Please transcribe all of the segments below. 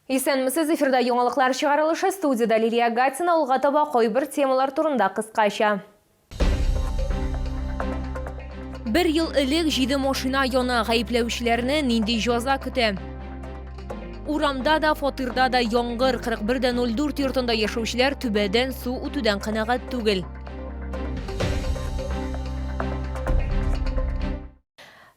Исәнмесез, эфирда яңалыклар чыгарылышы, студиядә Лилия Гатина, алга таба кайбер темалар турында кыскача. Бер ел элек җиде машина яна, гаепләүчеләрне нинди җаза көтә? Урамда да, фатирда да яңгыр, 41.04 йортында яшәүчеләр түбәдән су үтүдән канәгать түгел.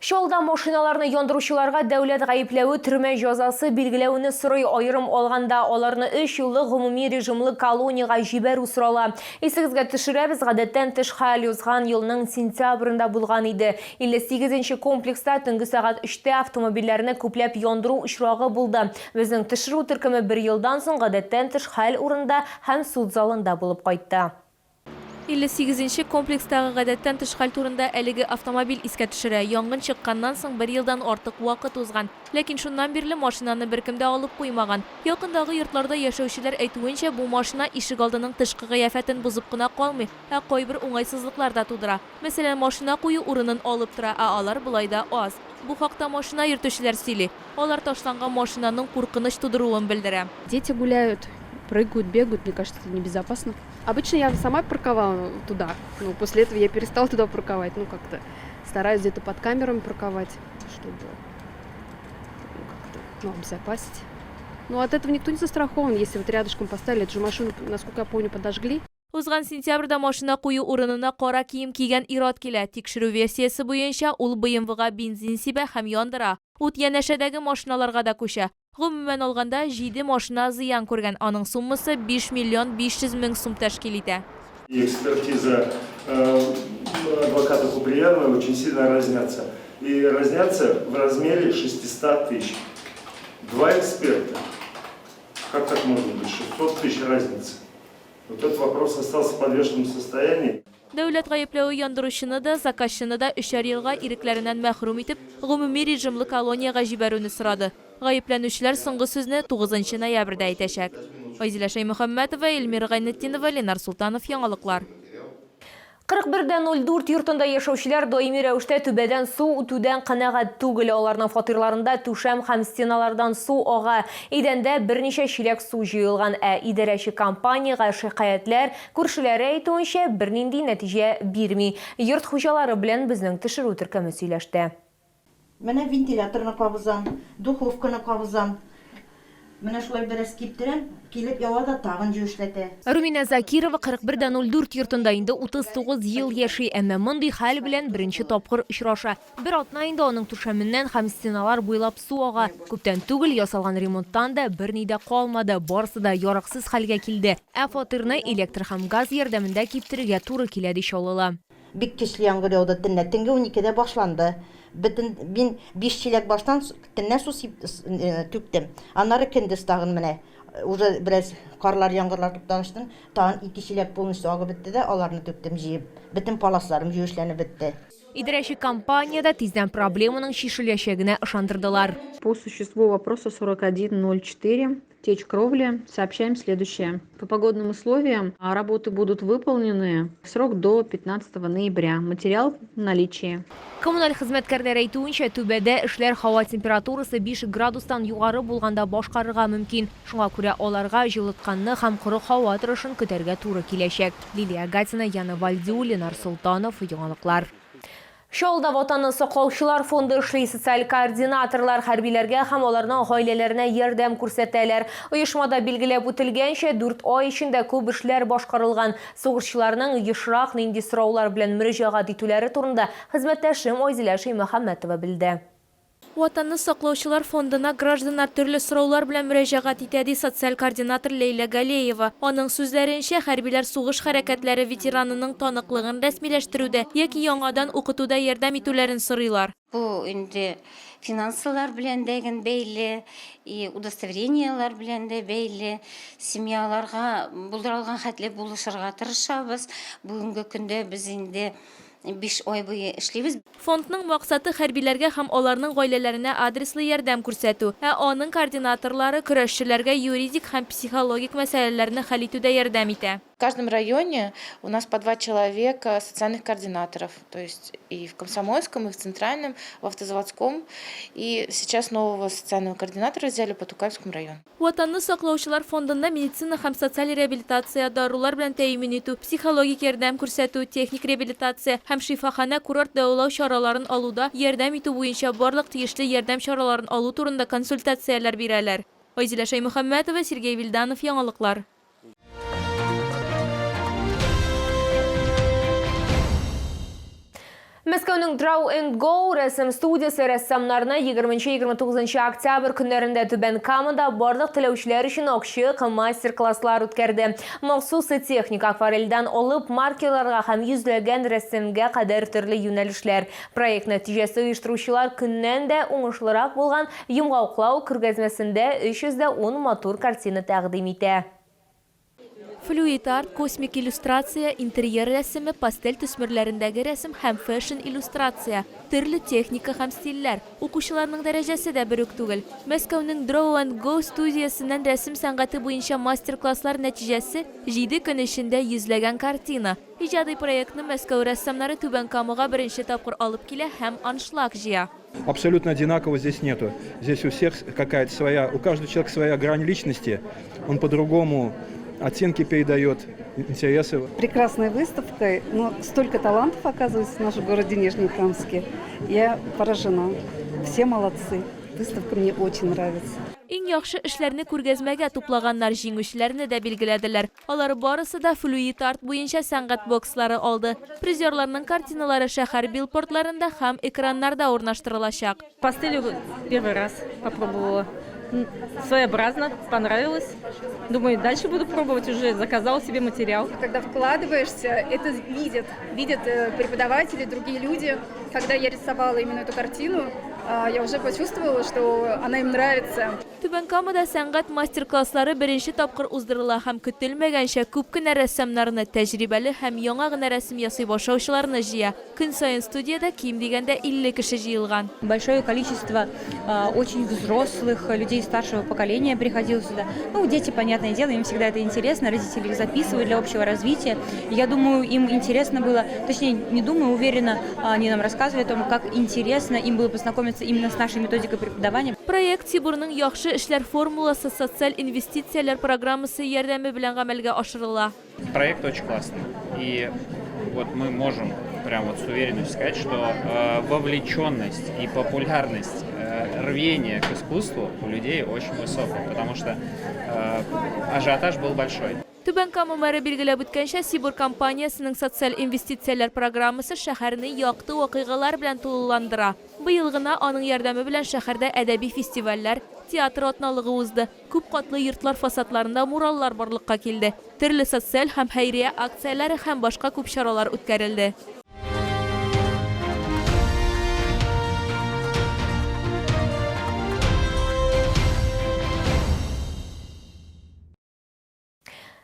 Чаллыда машиналарны яндыручыларга дәүләт гаепләве төрмә җәзасы билгеләүне сорый, аерым алганда, аларны өч еллык гомуми режимлы колониягә җибәрү сорала. Исегезгә төшерәбез, гадәттән тыш хәл узган елның сентябрендә булган иде. 58 нче комплекста төнге сәгать өчтә автомобильләрне күпләп яндыру очрагы булды. Безнең төшерү төркеме бер елдан соң гадәттән тыш хәл урынында һәм суд залында булып кайтты. 58 нче комплекстагы гадәттән тыш хәл турында әлеге автомобиль искә төшерә. Янгын чыкканнан соң бер елдан артык вакыт узган. Ләкин шуннан бирле машинаны беркем дә алып куймаган. Якындагы йортларда яшәүчеләр әйтүенчә, бу машина ишегалдының тышкы кыяфәтен бозып кына калмый, ә кайбер уңайсызлыклар да тудыра. Мәсәлән, машина кую урынын алып тора, ә алар болай да аз. Бу хакта машина йөртүчеләр сөйли. Алар ташланган машинаның куркыныч тудыруын белдерә. Дети гуляют, прыгают, бегают, мне кажется, это небезопасно. Обычно я сама парковала туда, но после этого я перестала туда парковать, ну как-то стараюсь где-то под камерами парковать, чтобы ну, как-то ну, обезопасить. Ну, от этого никто не застрахован, если вот рядышком поставили, эту же машину, насколько я помню, подожгли. Узган сентябрьдә машина кую урынына кара кием кигән ир-ат килә. Тикшерү версиясе буенча, ул БМВга бензин сибә һәм яндыра. Ут янәшәдәге машиналарга да күчә. Гомумән алганда, җиде машина зыян күргән, аның суммасы 5 миллион 500 мең сум тәшкил итә. И экспертиза адвоката Куприянова очень сильно разнятся. И разнятся в размере 600 тысяч. Два эксперта. Как так может быть? 600 тысяч разница. Вот этот вопрос остался в подвешенном состоянии. Дәүләт гаепләве яндыручыны да, заказчыны да өчәр елга ирекләреннән мәхрүм итеп, гомуми режимлы колониягә җибәрүне сорады. Гаепләнүчеләр соңгы сүзне тугызынчы ноябрьдә әйтәчәк. Айзилә Шәймөхәммәтова, Эльмира Гайнетдинова, Ленар Солтанов, Яңалыклар. 41 дә 04 йортында яшәүчеләр даими рәвештә түбәдән су үтүдән канәгать түгел. Аларның фатирларында түшәм һәм стеналардан су ага, идәндә берничә чиләк су җыелган. Ә идарәче компаниягә шикаятьләр, күршеләре әйтүенчә, бернинди нәтиҗә бирми. Йорт хуҗалары белән безнең төшерү төркеме сөйләште. Менә вентиляторны кабызам, духовканы кабызам. Менә шулай бераз киптерәм, килеп ява да тагын җүешләтә. Руминә Закирова 41 дә 04 йортында инде 39 ел яши, әмма мондый хәл белән беренче тапкыр очраша. Бер атна инде аның түшәменнән һәм стеналар буйлап су ага. Күптән түгел ясалган ремонттан да берни дә калмады, барысы да яраксыз хәлгә килде. Ә фатирны электр һәм газ ярдәмендә киптерергә туры килә, ди чаллылы. Бик көчле яңгыр яуды төнлә. Төнге уникедә башланды. Бөтен мин биш чиләк баштан төнлә су сип түктем. Аннары көндез тагын менә уже бераз карлар, яңгырлар туктагачтын, тагын ике чиләк полностью агып бетте дә, аларны түктем җыеп. Бөтен паласларым юешләнеп бетте. Идарәче компаниядә тиздән проблеманың чишеләчәгенә ышандырдылар. По существу вопроса 41.04 Течь кровли. Сообщаем следующее. По погодным условиям работы будут выполнены в срок до 15 ноября. Материал в наличии. Коммуналь хезмәткәрләр әйтүенчә, түбәдә эшләр һава температурасы 5 градустан югары булганда башкарырга мөмкин. Шуңа күрә аларга җылытканны һәм коры һава торышын көтәргә туры киләчәк. Лилия Гатина, Яна Вальдю, Ленар Солтанов, Яңалыклар. Чаллыда Ватанны саклаучылар фонды эшли. Социаль координаторлар хәрбиләргә һәм аларның гаиләләренә ярдәм күрсәтәләр. Оешмада билгеләп үтелгәнчә, дүрт ай эчендә күп эшләр башкарылган. Сугышчыларның ешрак нинди сораулар белән мөрәҗәгать итүләре турында хезмәттәшем Айзилә Шәймөхәммәтова белде. Ватанны саклаучылар фондына гражданнар төрле сораулар белән мөрәҗәгать итә, ди социаль координатор Ләйлә Галеева. Аның сүзләренчә, хәрбиләр сугыш хәрәкәтләре ветеранының таныклыгын рәсмиләштерүдә яки яңадан укытуда ярдәм итүләрен сорыйлар. Бу инде финансылар белән дә ген бәйле, и удостоверениеләр белән дә бәйле. Семьяларга булдыра алган хәтле булышырга тырышабыз. Бүгенге көндә без инде Биш ай буе эшлибез. Фондның максаты, хәрбиләргә һәм аларның гаиләләренә адреслы ярдәм күрсәтү. Ә аның координаторлары көрәшчеләргә юридик һәм психологик мәсьәләләрне хәл итүдә ярдәм итә. каждом районе у нас по 2 человека социальных координаторов, то есть и в Комсомольском, и в Центральном, в Автозаводском. И сейчас нового социального координатора взяли по Тукаевскому району. Ватанны саклаучылар фондында медицина һәм социаль реабилитация, дарулар белән тәэмин итү, психологик ярдәм күрсәтү, техник реабилитация һәм шифаханә-курорт дәвалау чараларын алуда ярдәм итү буенча барлык тиешле ярдәм чараларын алу турында консультацияләр бирәләр. Айзилә Шәймөхәммәтова, Сергей Вильданов, Яңалыклар. Мәскәүнең Draw and Go рәсем студиясе рәссамнарны 20-29 октябрь көннәрендә Түбән Камада барлык теләүчеләр өчен ачык мастер-класслар үткәрде. Махсус техника акварельдән алып маркерларга һәм йөзләгән рәсемгә кадәр төрле юнәлешләр. Проект нәтиҗәсе оештыручылар көннән дә уңышлырак булган йомгаклау күргәзмәсендә 310 матур картина тәкъдим итә. Флюид арт, космик иллюстрация, интерьер рәсеме, пастель төсмерләрендәге рәсем һәм фэшн-иллюстрация, төрле техника һәм стильләр. Укучыларның дәрәҗәсе дә бер үк түгел. Мәскәүнең Draw and Go студиясеннән рәсем сәнгате буенча мастер-класслар нәтиҗәсе, җиде көн эчендә йөзләгән картина. Иҗади проектны Мәскәү рәссамнары Түбән Камага беренче тапкыр алып килә һәм аншлаг җыя. Абсолютно одинаково здесь нету. Здесь у всех какая-то своя, у каждого человека своя грань личности. Он по-другому оттенки передает, интересы. Прекрасная выставка, но столько талантов оказывается в нашем городе Нижнекамске. Я поражена. Все молодцы. Выставка мне очень нравится. Иң яхшы эшләрне күргәзмәгә туплаганнар, җиңүчеләрне дә билгеләделәр. Алар барысы да флюид арт буенча сәнгать бокслары алды. Призерларның картиналары шәһәр билбордларында һәм экраннарда урнаштырылачак. Пастель первый раз попробовала. Своеобразно, понравилось. Думаю, дальше буду пробовать уже. Заказала себе материал. Когда вкладываешься, это видят. Видят преподаватели, другие люди. Когда я рисовала именно эту картину, я уже почувствовала, что она им нравится. Түбән Камада сәнгать мастер-класслары беренче тапкыр уздырыла һәм көтелмәгәнчә күп кенә рәссамнарны, тәҗрибәле һәм яңа гына рәсем ясый башлаучыларны җыя. Көн саен студиядә ким дигәндә 50 кеше җыелган. Большое количество очень взрослых людей старшего поколения приходило сюда. Ну, дети, понятное дело, им всегда это интересно, родители их записывают для общего развития. Я думаю, им интересно было, точнее, не думаю, уверена, они нам рассказывали о том, как интересно им было познакомиться именно с нашей методикой преподавания. Проект Сибурның яхшы эшләр формуласы социаль инвестицияләр программасы ярдәме белән гамәлгә ашырыла. Проект очень классный. И вот мы можем прям вот с уверенностью сказать, что вовлеченность и популярность, рвение к искусству у людей очень высокая, потому что ажиотаж был большой. Түбән Кама мэры билгеләп үткәнчә, Сибур компаниясенең социаль инвестицияләр программасы шәһәрне якты вакыйгалар белән тулыландыра. Быел гына аның ярдәме белән шәһәрдә әдәби фестивальләр, театр атналыгы узды. Күп катлы йортлар фасадларында мураллар барлыкка килде. Төрле социаль һәм хәйрия акцияләре һәм башка күп чаралар үткәрелде.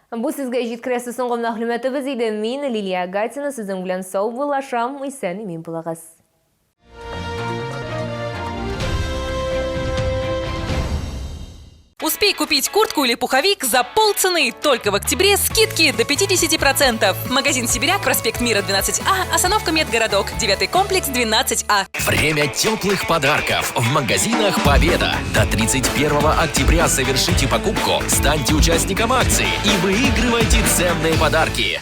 Бу сезгә җиткерәсе соңгы мәгълүматыбыз иде. Мин Лилия Гатина сезнең белән саубуллашам. Исән-имин булыгыз. Успей купить куртку или пуховик за полцены. Только в октябре скидки до 50%. Магазин «Сибиряк», проспект Мира, 12А, остановка Медгородок, 9 комплекс, 12А. Время теплых подарков в магазинах «Победа». До 31 октября совершите покупку, станьте участником акции и выигрывайте ценные подарки.